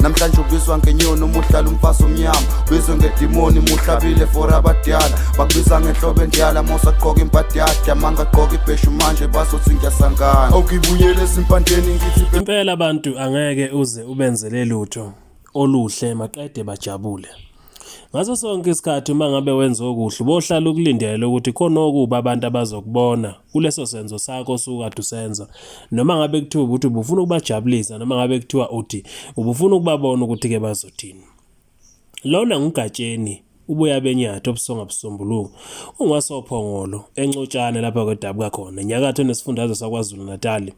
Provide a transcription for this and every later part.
Namhlanje ubizwa ngenyoni uma uhlala umfazi omnyama, ubizwe ngedimoni muhlabile for abadala, bakubiza ngenhlobo endala mosagqoka imbadada, mangagqoka ibheshu manje bazothi ngiyasangana. Awukibuyele ezimpandeni ngithi Impela abantu angeke uze ubenzele lutho oluhle maqede bajabule. Ngaso sonke isikhathi uma ngabe wenza okuhle ubohlala ukulindele ukuthi khona okubi abantu abazokubona kuleso senzo sakho osuke kade usenza. Noma ngabe kuthiwa ukuthi ubufuna ukubajabulisa noma ngabe kuthiwa uthi ubufuna ukubabona ukuthi-ke bazothini. Lona nguGatsheni ubuya benyathi obusonga busombuluko ungasophongolo eNcotshane lapha kwedabuka khona enyakatho nesifundazwe saKwaZulu-Natal.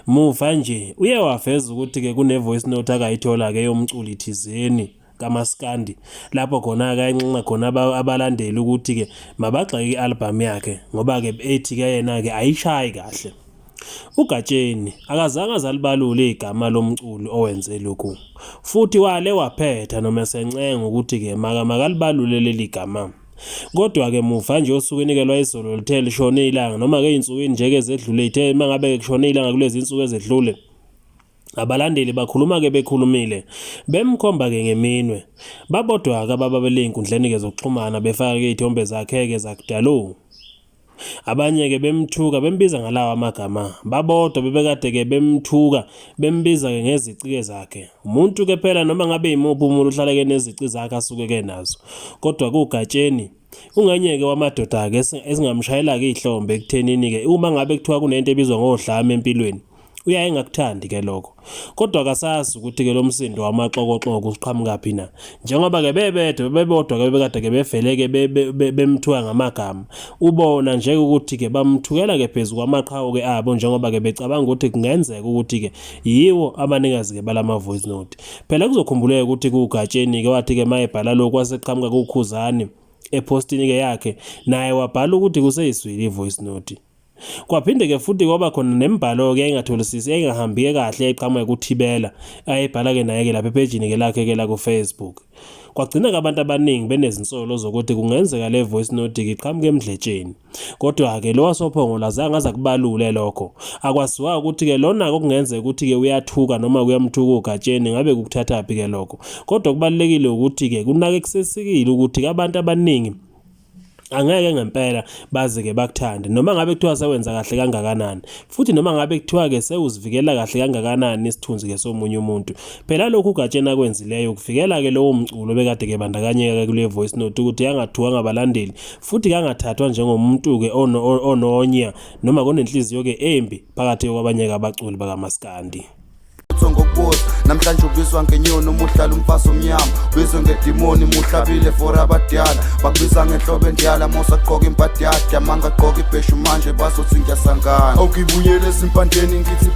Muva nje uye waveza ukuthi-ke kune-voice note akayithola-ke yomculi thizeni kamaskandi lapho khona-ke ayenxenxa khona abalandeli ukuthi-ke mabagxeke i-albhamu yakhe ngoba-ke ethi-ke yena-ke ayishayi kahle. UGatsheni akazange azalibalule igama lomculi owenze lokhu futhi wale waphetha noma esencenga ukuthi-ke makalibalule leli gama. Kodwa-ke muva nje osukwini-ke lwayizolo lithe lishone ilanga noma-ke ey'nsukwini nje-ke ezedlule ithe uma ngabe-ke kushone ilanga kulezi nsuku ezedlule abalandeli bakhuluma-ke bekhulumile bemkhomba-ke ngeminwe. Babodwa-ke abababele ey'nkundleni-ke zokuxhumana befaka-ke iy'thombe zakhe-ke zakudalo. Abanye-ke bemthuka bembiza ngalawa amagama. Babodwa bebekade-ke bemthuka bembiza-ke ngezici-ke zakhe. Umuntu-ke phela noma ngabe yimuphi umuntu uhlale-ke nezici zakhe asuke-ke nazo. Kodwa kuGatsheni ungenye-ke wamadoda-ke esingamshayela-ke ihlombe ekuthenini-ke uma ngabe kuthiwa kunento ebizwa ngodlame empilweni uyaye engakuthandi ke lokho. Kodwa akasazi ukuthi ke lo msindo wamaxokoxoko uqhamukaphi na. Njengoba ke bebedwa bebodwa ke bekade ke bevele ke bemthuka ngamagama. Ubona nje ukuthi ke bamthukela ke phezu kwamaqhawe ke abo njengoba ke becabanga ukuthi kungenzeka ukuthi ke yiwo abanikazi ke balama voice note. Phela kuzokhumbuleka ukuthi kuGatsheni ke wathi ke mayebhala lokhu waseqhamuka kuKhuzani epostini ke yakhe naye wabhala ukuthi kuseyiswile i-voice note. Kwaphinde-ke futhi kwaba khona nemibhalo-ke yayingatholisisi yayingahambike kahle eqhamuka kuThibela ayebhala-ke naye-ke lapha ephejini-ke lakhe-ke la ku-Facebook. Kwagcina-ke abantu abaningi benezinsolo zokuthi kungenzeka le voice note-ke iqhamuke emdletsheni. Kodwa-ke lo wasoPhongolo azange aze akubalule lokho. Akwaziwa ukuthi-ke lona-ke okungenzeka ukuthi-ke uyathuka noma kuyamthuka uGatsheni ngabe kukuthathaphi-ke lokho. Kodwa okubalulekile ukuthi-ke kunakekisesikile ukuthi-ke abantu abaningi angeke ngempela baze ke bakuthande noma ngabe kuthiwa sewenza kahle kangakanani futhi noma ngabe kuthiwa ke sewuzivikela kahle kangakanani isithunzi ke somunye umuntu. Phela lokhu uGatsheni akwenzileyo ukuvikela ke lowo mculo obekade ke bandakanyeka ke kule voice note ukuthi angathuka ngabalandeli futhi kangathathwa njengomuntu ke ononya noma konenhliziyo ke embi phakathi kwabanye ke abaculi bakamaskandi. Ngokubuza namhlanje ubizwa ngenyoni uma uhlala umfazi omnyama, ubizwe ngedimoni muhlabile for abadala, bakubiza ngenhlobo endala mosagqoka imbadada, mangagqoka ibheshu manje bazothi ngiyasangana. Awukibuyele ezimpandeni ngithi.